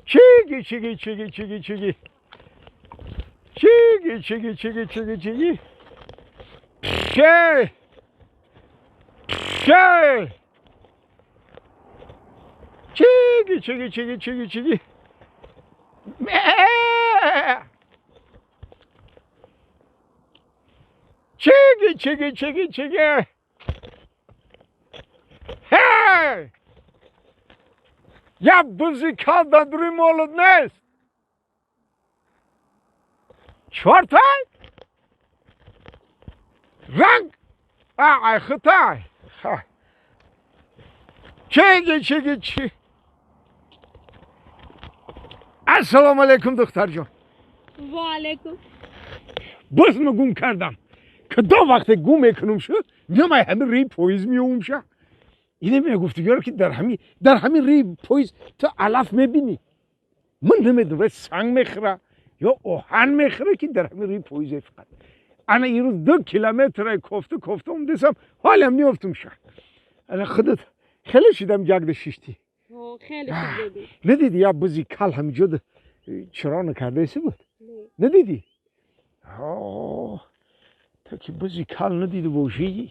Чиги чиги чиги чиги чиги. Чиги чиги чиги чиги чиги. Şey. Şey. Чиги чиги чиги чиги чиги. Чиги чиги чиги чиги. Hey! Я бузика дар молод нест. Чортай? Ранг? Ай хитай. Чиги чиги чи. Ассалому алайкум духтарҷон. Ва алайкум. Боз ма гум кардам. Кадом вақте гум мекунум шуд, меом ай ҳамин рӯи поезд меомум ша. Ине мегуфтигиёр ки дар ҳамин рӯи поезд ту алаф мебинӣ. Ман намедонам санг мехӯра ё оҳан мехӯра ки дар ҳамин рӯи поезд фақат. Ана ирӯз 2 километр кофта кофта омдесам, ҳолам неёфтум ша. Ана худат хеле шидам ҷагда шиштӣ. Хеле хуб. Надидӣ я бузи кал ҳамиҷо чаро накардаиси буд? Надидӣ? То ки бузи кал надида бошӣ,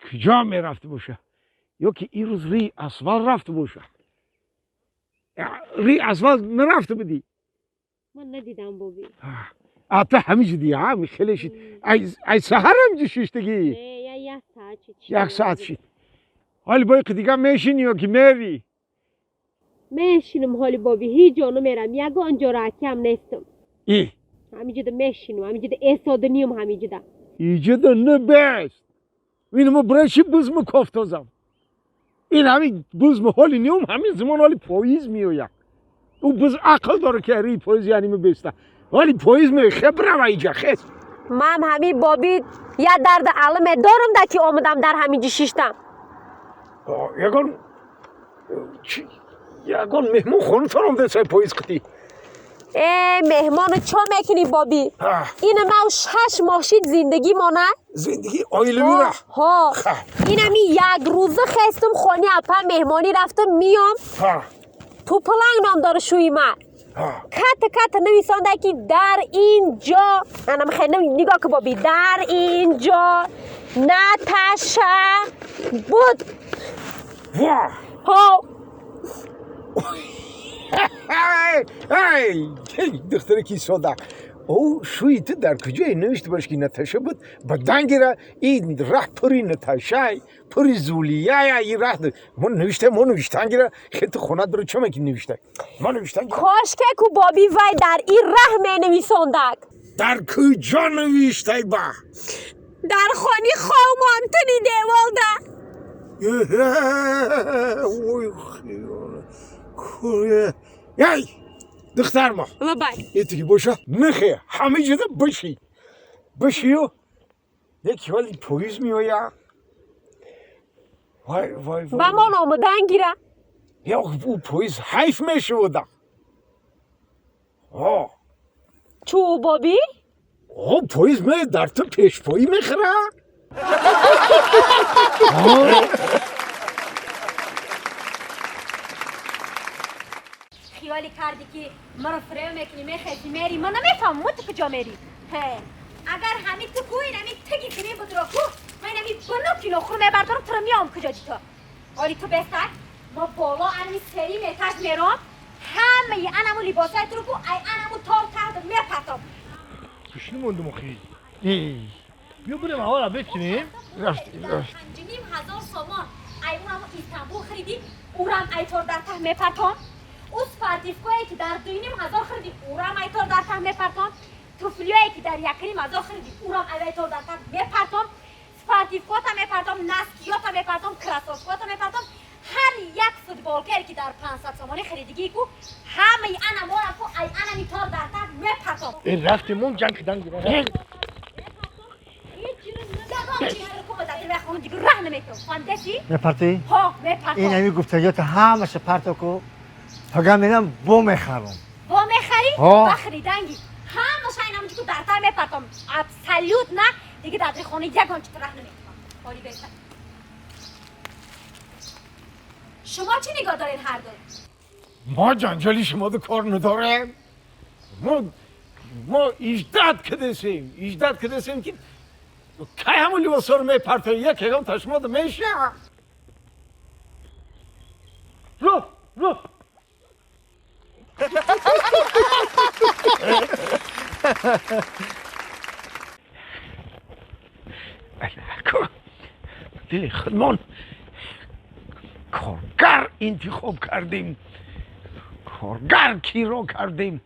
куҷо мерафта боша? Ё ки ирӯз рӯи асфалт рафта боша? Рӯи асфалт нарафта будӣ? Ман надидам боби. А ту ҳамиҷо дидӣ, ҳа? Хеле шид. Ай саҳар ҳамиҷо шиштагӣ? Не, як саат шид. Як саат шид. ҳоли бо яке дига мешинӣ ё ки мерӣ? Мешинам ҳоли боби, ҳеҷ ҷо намерам, ягон ҷо раҳатиам нестам. И? Ҳамиҷода мешинам, ҳамиҷода эсода ниям ҳамиҷода. Иҷода набест. Ин ма барои чӣ бузму кофтозам? Ин ҳамин бузму ҳоли ниям, ҳамин замон ҳоли поиз меояд. Ӯ буз ақл дора ки рӯи поиз яъне мебеста. Ҳоли поиз меояд, хе бирава иҷа, хес. Ман ҳамин боби як дарди аламе дорам да ки омадам дар ҳаминҷо шиштам. Ягон меҳмон хонатон омада сай поиз қитӣ. Э, меҳмону чо мекунӣ боби? Ина мав 6 моҳ шид зиндагӣ мона. Зиндагӣ оилавира. Ҳо. Инами як рӯза хестум хони апа меҳмонӣ рафтум миём. Ту паланг ном дора шӯи ма. Ката ката нависонда ки дар ин ҷо, анам хел нигоҳ ку боби, дар ин ҷо Наташа буд. Ва. Ҳо. Эй, духтаре ки сода. Ӯ шӯи ту дар куҷое навишта бош ки Наташа буд, ба дангира ин раҳ пури Наташай, пури Зулияя, ин раҳ мо навишта, мо навиштангира, хе ту хона даро чо меки навишта? Мо навиштангира. Кошке ку боби вай дар ин раҳ менависондак. Дар куҷо навиштай ба? Дар хони ховмонтуни деволда. Ой, эй, духтар ма. Лабай. Итики боша, нахе, ҳама ҷода биши. Бишию, яки вали поиз меоя. Вай, вай, вай. Ба мон омадан гира. Ё, ӯ поиз ҳайф мешавода. О. Чӯ, боби? О, поиз ме дар ту пешпоӣ мехӯра. Хиёле кардӣ ки маро фиреб мекунӣ, мехести мери, ман намефаҳмам мо ту куҷо мери. Агар ҳамин ту ку, ин ҳамин тиги фиреб будро ку, ман ҳамин бануки нохур мебардорам, туро меом куҷо ди ту. Оли ту бестар, мо боло анами сери метаж мером, ҳамаи анаму либосҳои туро ку, ай анаму тор таҳт мепартом. Кушни мондум охи. Биё бурем аввал бечинем. Рафтем, рафтем. 5,5 ҳазор сомон ай ураму Истанбул харидӣ, урам ай тор дар таҳ мепартом. Ӯ спортивкое ки дар 2,5 ҳазор харидӣ, урам айтор дар таҳ мепартом. Туфлиое ки дар 1,5 ҳазор харидӣ, урам айтор дар таҳ мепартом. Спортивкота мепартом, носкиёта мепартом, кроссовкота мепартом. Ҳар як футболкае ки дар 500 сомонӣ харидигӣ ку, ҳамаи ана мора ку, ай анами тор дар таҳ мепартом. Э, рафтем мон ҷанг кидан гира. Раҳ наметавон. Фаҳмидасӣ? Мепартӣ? Ҳо, мепартом. Ин ҳамин гуфтагиёта ҳамаша парто ку. Пага мерам бо мехарам. Бо мехарӣ? Ҳо. Ба хариданги. Ҳамаша ин ҳамунҷо ку дар таҳ мепартом. Абсолютно дига дар дри хона ягон чиз раҳ наметавон. Ҳоли беҳтар. Шумо чӣ нигоҳ доред ҳар ду? мо ҷанҷоли шумо ду кор надорем. Мо иждат кардесем, иждат кардесем ки кай ҳамон либосҳоро мепартои, як ягон ташмода меша. Ро, ро. Дили худмон коргар интихоб кардем, коргар киро кардем.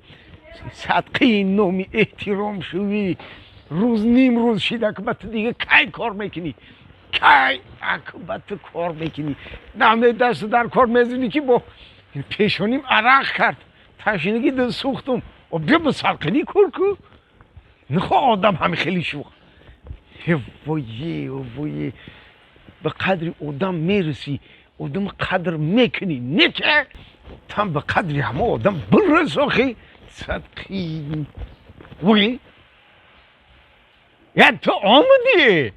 Садқи номи эҳтиром шувӣ рӯз ним рӯз шида, ки ба ту дига кай кор мекунӣ? Кай ба ту кор мекунӣ? Наме даст дар кор мезанӣ ки бо пешоним арақ кард, ташнагӣ дил сӯхтум. Бия ба сарқинӣ кор ку. Нихо одам ҳами хеле шух. Вое, вое, ба қадри одам мерасӣ, одам қадр мекунӣ, не ки там ба қадри ҳама одам бирас охи. Садқи вой, я ту омадӣ?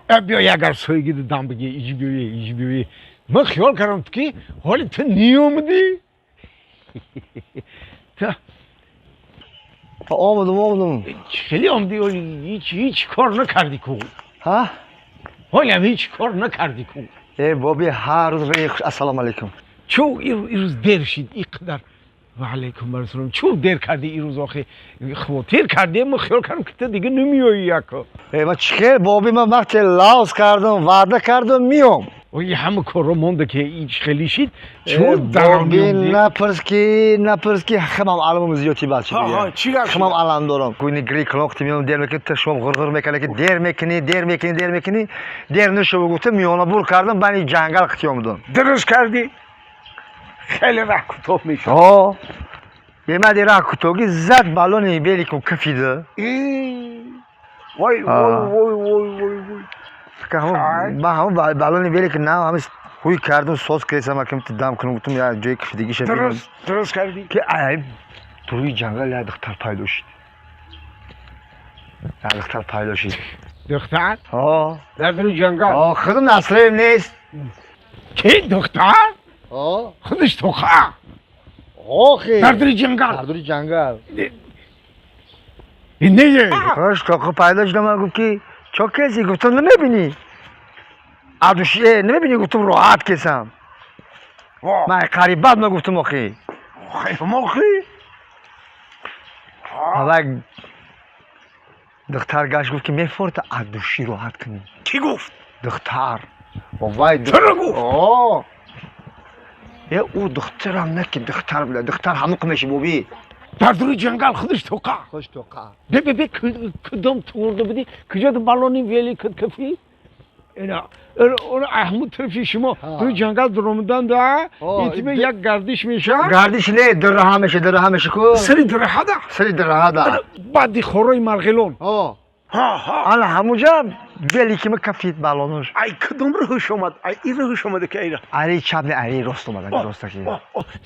Биё ягар соигида дам бигӣ, иҷ биёе, иҷ биёе. Ман хиёл кардам ки ҳоли ту ниомадӣ. Та омадам, омадам. Хеле омадӣ, ҳоли ҳеҷ кор накардӣ ку. Ҳа? Ҳолиам ҳеҷ кор накардӣ ку. Э боби, ҳар рӯз рӯи хуш. Ассалому алайкум. Чу ирӯз дер шид иқадар? Ва алайкум ассалом. Чу дер кардӣ ирӯз охи? Хотир кардӣ, ман хиёл кардам ки ту дига намеоӣ яко. Э ман чӣ хел боби, ман вақте лавз кардам, ваъда кардам, миём. Ой, ҳама корро монда ки ҳеҷ хеле шид. Чу боби, напурс ки, напурс ки, химам аламам зиёдти бад шид. Ҳа, чӣ гап? Химам алам дорам. Куни гри клон миём дер мекунӣ, ту шумо ғурғур мекунӣ ки дер мекунӣ, дер мекунӣ, дер мекунӣ. Дер нашуд, гуфтам миёна бур кардам, бани ҷангал қити омадам. Дуруст кардӣ. Хеле раҳ кӯтоҳ мешуд. Ҳо. Бемади раҳ кӯтоҳӣ зад балони беликум кафида. Вой, вой, вой, вой, вой, вой. Ман ҳамон балони велик нав ҳамин ҳуй кардум, соз кардам, акам ту дам кунам, гуфтам як ҷои кафидагиша бинам. Дуруст, дуруст кардӣ. Ки ай туи ҷангал як духтар пайдо шуд. Як духтар пайдо шуд. Духтар? Ҳо. Дар дури ҷангал? Ҳо, худам наслем нест. Ки духтар? Ҳо. Худаш тоқа. Охи. Дар дури ҷангал. Дар дури ҷангал. Не. Худаш тоқа пайдо шуд, ман гуфт ки чо каси? Гуфтам намебинӣ. Адуши намебинӣ, гуфтам роҳат кесам. Ман қариб бад нагуфтам охи. Охи. Аввал духтар гашт гуфт ки мефорта адуши роҳат кунӣ. Кӣ гуфт? Духтар. Вай Чаро гуфт? О. Е ӯ духтарам не ки духтар буда, духтар ҳамуқ меши боби. Дар дури ҷангал худаш тоқа. Худаш тоқа. Бе бе бе, кудом туурда будӣ? Куҷо ту балони вели куд кафӣ? Ина, она ҳамун тарафи шумо дури ҷангал дуромадан да, итиме як гардиш меша. Гардиш не, дираҳа меша, дираҳа меша ку. Сари дираҳа да? Сари дираҳа да. Баъди хорои Марғилон. Ҳо. Ҳа, ҳа. Ана ҳамунҷа велики ма кафид балонуш. Ай кудом роҳуш омад? Ай ин роҳуш омада ки айра? Ари чап не, ари рост омад, ари рост ки.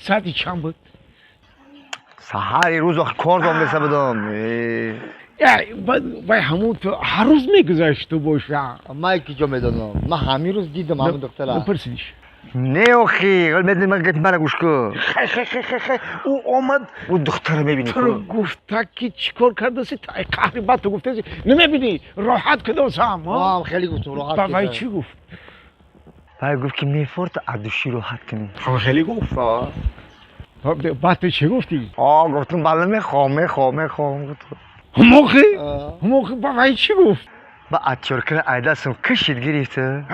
Соати чанд буд? Саҳари рӯз охи кор дом неса будам. Вай ҳамун ту ҳар рӯз мегузашт ту боша. Ман ки ҷо медонам. Ман ҳамин рӯз дидам ҳамун духтара. Напурсидиш. Не охи, медонӣ ман гапи мана гӯш кун. Хай, хай, хай, хай, хай. Ӯ омад. Ӯ духтара мебинӣ Туро гуфта ки чӣ кор кардаси? Ай қаҳри бад ту гуфтаси. Намебинӣ, роҳат кудосам. Ман хеле гуфтам роҳат Ба вай чӣ гуфт? Вай гуфт ки мефорта адуши роҳат кунӣ. Ҳа, хеле гуфт. Баъд ту чӣ гуфтӣ? О, гуфтам бале мехоҳам, мехоҳам, мехоҳам. Ҳамохи? Ҳамохи ба вай чӣ гуфт? Ба атёркара айдасам кашид гирифта.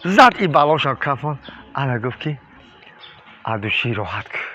Зад и балоншам кафон. Ана гуфт ки адуши роҳат кун.